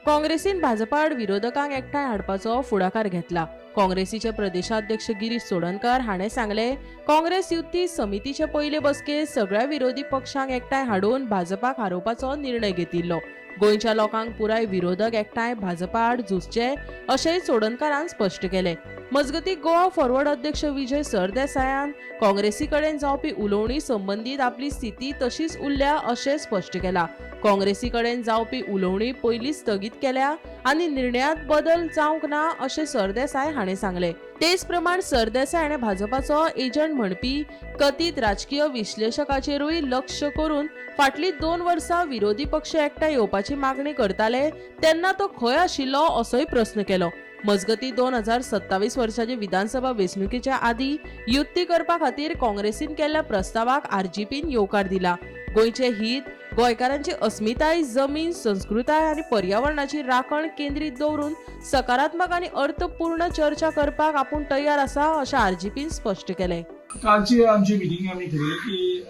काँग्रेसीन भाजपा आड विरोधकांक एकठांय हाडपाचो फुडाकार घेतला. काँग्रेसीचे प्रदेशाध्यक्ष गिरीश चोडणकार हाणें सांगलें, काँग्रेस युती समितीचे पयले बसकेंत सगळ्या विरोधी पक्षांक एकठांय हाडून भाजपाक हारोवपाचो निर्णय घेतिल्लो. गोंयच्या लोकांक पुराय विरोधक एकठांय भाजपा आड झुजचे अशेंय चोडणकारान स्पश्ट केलें. मजगतीं, गोवा फॉरवर्ड अध्यक्ष विजय सरदेसायान काँग्रेसी कडेन जावपी उलोवणी संबंदीत आपली स्थिती तशीच उरल्या अशें स्पश्ट केलां. काँग्रेसी कडेन जावपी उलोवणी पयलींच स्थगीत केल्या आनी निर्णयांत बदल जावंक ना अशें सरदेसाय हाणें सांगलें. तेच प्रमाण सरदेसाय हाणें भाजपाचो एजंट म्हणपी कथीत राजकीय विश्लेशकाचेरूय लक्ष करून फाटलीं 2 वर्सां विरोधी पक्ष एकठांय येवपाची मागणी करताले तेन्ना तो खंय आशिल्लो असोय प्रस्न केलो. मजगतीं, 2027 वर्साचे विधानसभा वेंचणुकेच्या आदीं युती करपा खातीर काँग्रेसीन केल्ल्या प्रस्तावाक आरजीपीन येवकार दिला. गोंयचे हित, गोंयकारांची अस्मिताय, जमीन, संस्कृताय आनी पर्यावरणाची राखण केंद्रीत दवरून सकारात्मक आनी अर्थपूर्ण चर्चा करपाक आपूण तयार आसा अशें आरजीपीन स्पश्ट केलें. कालची आमची मिटींग आमी ठरयलें की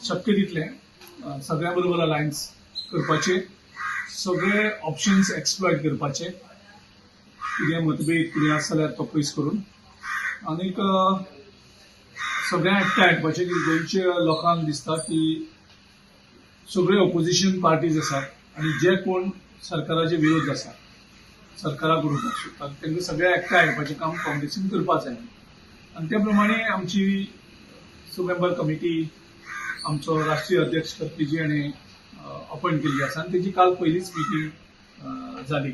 शक्य तितलें सगळ्यां बरोबर अलायन्स करपाचे, सगळे ऑप्शन्स एक्सप्लॉयट करपाचे, कितें मतभेद कितें आसा जाल्यार तो पयस करून आनीक सगळ्यांक एकठांय हाडपाचें की गोंयच्या लोकांक दिसता की सगळे ऑपोजिशन पार्टीज आसात आनी जे कोण सरकाराचे विरोध आसा, सरकाराक उडोवपाक सोदतात, तांकां सगळ्या एकठांय हाडपाचें काम काँग्रेसीन करपाक जाय. आनी त्या प्रमाणे आमची मेंबर कमिटी, आमचो राष्ट्रीय अध्यक्ष कर्कीजी हाणें अपॉयंट केल्ली आसा आनी तेजी काल पयलीच मिटींग जाली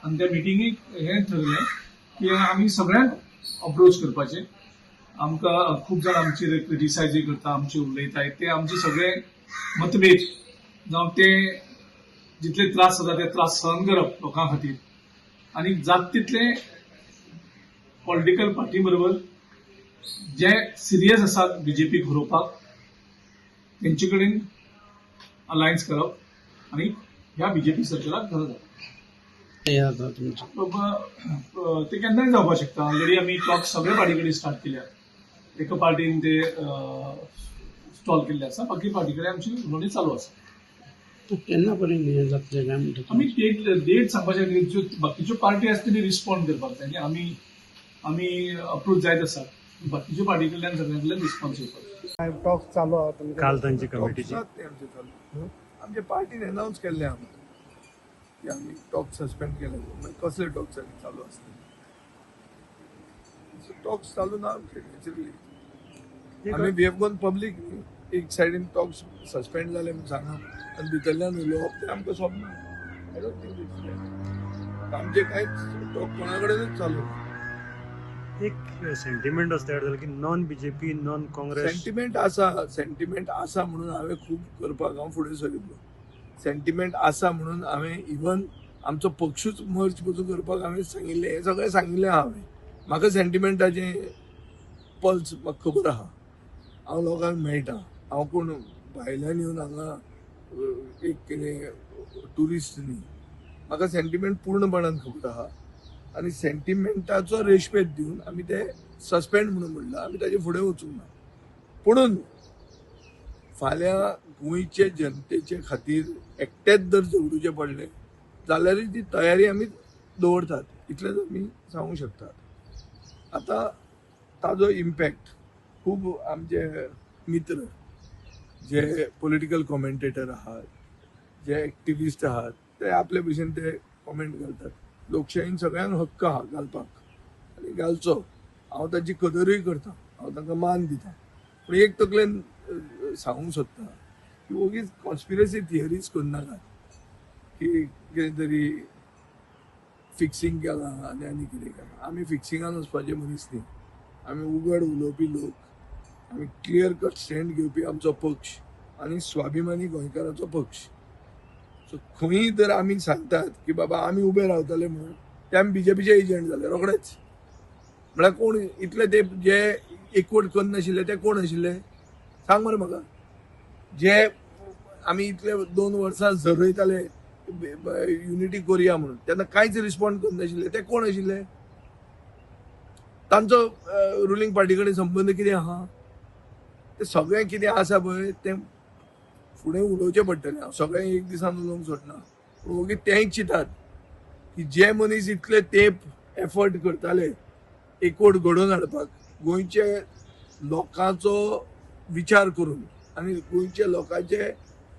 आनी त्या मिटिंगेक हें ठरलें की आमी सगळ्यांक अप्रोच करपाचें. आमकां खूब जाण आमचेर क्रिटिसायजूय करता, आमचे उलयताय, ते आमचे सगळे मतभेद जावं ते जितले त्रास जाता ते त्रास सहन करप लोकां खातीर आनी जात तितले पॉलिटिकल पार्टी बरोबर जे सिरियस आसात बीजेपीक हरोवपाक तेंचे कडेन अलायन्स करप आनी ह्या बीजेपी सरकाराक घरा धाडप. हे आता तुमचं ते केन्नाय जावपाक शकता. ऑलरेडी आमी टॉक सगळे पार्टी कडेन स्टार्ट केल्या. एका पार्टीन ते स्टॉल केल्ले आसा, बाकी पार्टी कडेन आमची उलोवणी चालू आसा. केन्ना पर्यंत हे जातलें काय म्हणटा? आमी डेट डेट सांगपाचे खातीर ज्यो बाकीच्यो पार्टी आसा तेणी रिस्पॉन्ड करपाक जाय आनी आमी आमी अप्रोच जायत आसात. बाकीच्यो पार्टी कडल्यान सगळ्यां कडल्यान रिस्पॉन्स येवपाक जाय. टॉक चालू आहा तुमचे? काल तांची कमिटीची टॉक्स ते आमचे चालू. आमच्या पार्टीन अनाउन्स केल्ले आमकां की आमी टॉक सस्पेंड केले. मागीर कसले टॉक्स चालू आसले? टॉक्स चालू ना आमचे. नॅचरली आमी we have gone public. एक सायडीन टॉक्स सस्पेंड जाले म्हूण सांगा आनी भितरल्यान उलोवप तें आमकां सोबना. I don't think it's आमचे कांयच टॉक कोणा कडेनूच चालू ना. एक सेंटिमेंट असो तयार जालो की non BJP, non Congress. Sentiment आसा, सेंटिमेंट आसा म्हणून हांवें खूब करपाक हांव फुडें सरिल्लो. सेंटिमेंट आसा म्हणून हांवें इवन आमचो पक्षूच मर्ज पसून करपाक हांवें सांगिल्लें. हें सगळें सांगिल्लें हांवें. म्हाका सेंटिमेंटाचें पल्स म्हाका खबर आहा. हांव लोकांक मेळटा. हांव कोण भायल्यान येवन हांगा एक कितें ट्युरिस्ट न्ही. म्हाका सेंटिमेंट पूर्णपणान खबर आहा आनी सेंटिमेंटाचो रेशपेद दिवन आमी ते सस्पेंड म्हणून म्हणलां. आमी ताजे फुडें वचूंक ना. पुणून फाल्यां गोंयचे जनतेचे खातीर एकटेच जर झगडुचें पडलें जाल्यारूय ती तयारी आमी दवरतात, इतलेंच आमी सांगूंक शकतात. आतां ताजो इम्पॅक्ट खूब आमचे मित्र जे पॉलिटिकल कॉमेंटेटर आहात, जे एक्टिविस्ट आहात, ते आपले भशेन ते कॉमेंट घालतात. लोकशाहीन सगळ्यांक हक्क आहा घालपाक आनी घालचो. हांव ताची कदरूय करता, हांव तांकां मान दिता. पूण एक तकलेन सांगूंक सोदता की ओगीच कॉन्स्पिरसी थियरीज करनाकात की कितें तरी फिक्सिंग केलां आनी आनी कितें केलां. आमी फिक्सिंगान वचपाचे मनीस न्ही. आमी उगड उलोवपी लोक. आमी क्लियर कट स्टँड घेवपी आमचो पक्ष आनी स्वाभिमानी गोंयकाराचो पक्ष. सो खंयूय जर आमी सांगतात की बाबा आमी उबे रावतले म्हणून, ते आमी बीजेपीचे एजंट जाले रोखडेच. म्हळ्यार कोण इतले ते जे एकवट करनाशिल्ले ते कोण आशिल्ले, सांग मरे म्हाका. जे आमी इतले 2 वर्सां झरयताले युनिटी करुया म्हणून, तेन्ना कांयच रिस्पॉन्ड करनाशिल्ले ते कोण आशिल्ले? तांचो रुलींग पार्टी कडेन संबंद कितें आहा? ते सगळें कितें आसा पळय तें फुडें उलोवचें पडटलें. हांव सगळें एक दिसान उलोवंक सोदना. पूण वोगी तेंय चिंतात की जे मनीस इतले तेंप एफर्ट करताले एकवट घडोवन हाडपाक, गोंयचे लोकांचो विचार करून आनी गोंयच्या लोकांचे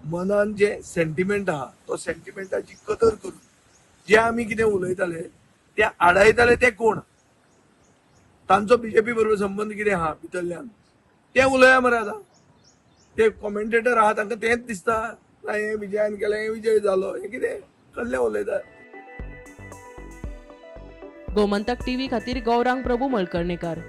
मनान जे सेंटिमेंट आहा तो सेंटिमेंटाची कदर करून जे आमी कितें उलयताले ते आडायताले ते कोण, तांचो बीजेपी बरोबर संबंद कितें आहा भितरल्यान ते उलया मरे. आतां ते कॉमेंटेटर आहा तांकां तेंच दिसता ना हें विजयान केलें, हें विजय जालो, हें कितें कसलें उलयतात. गोमंतक टीव्ही खातीर गौरांग प्रभू मळकर्णेकर.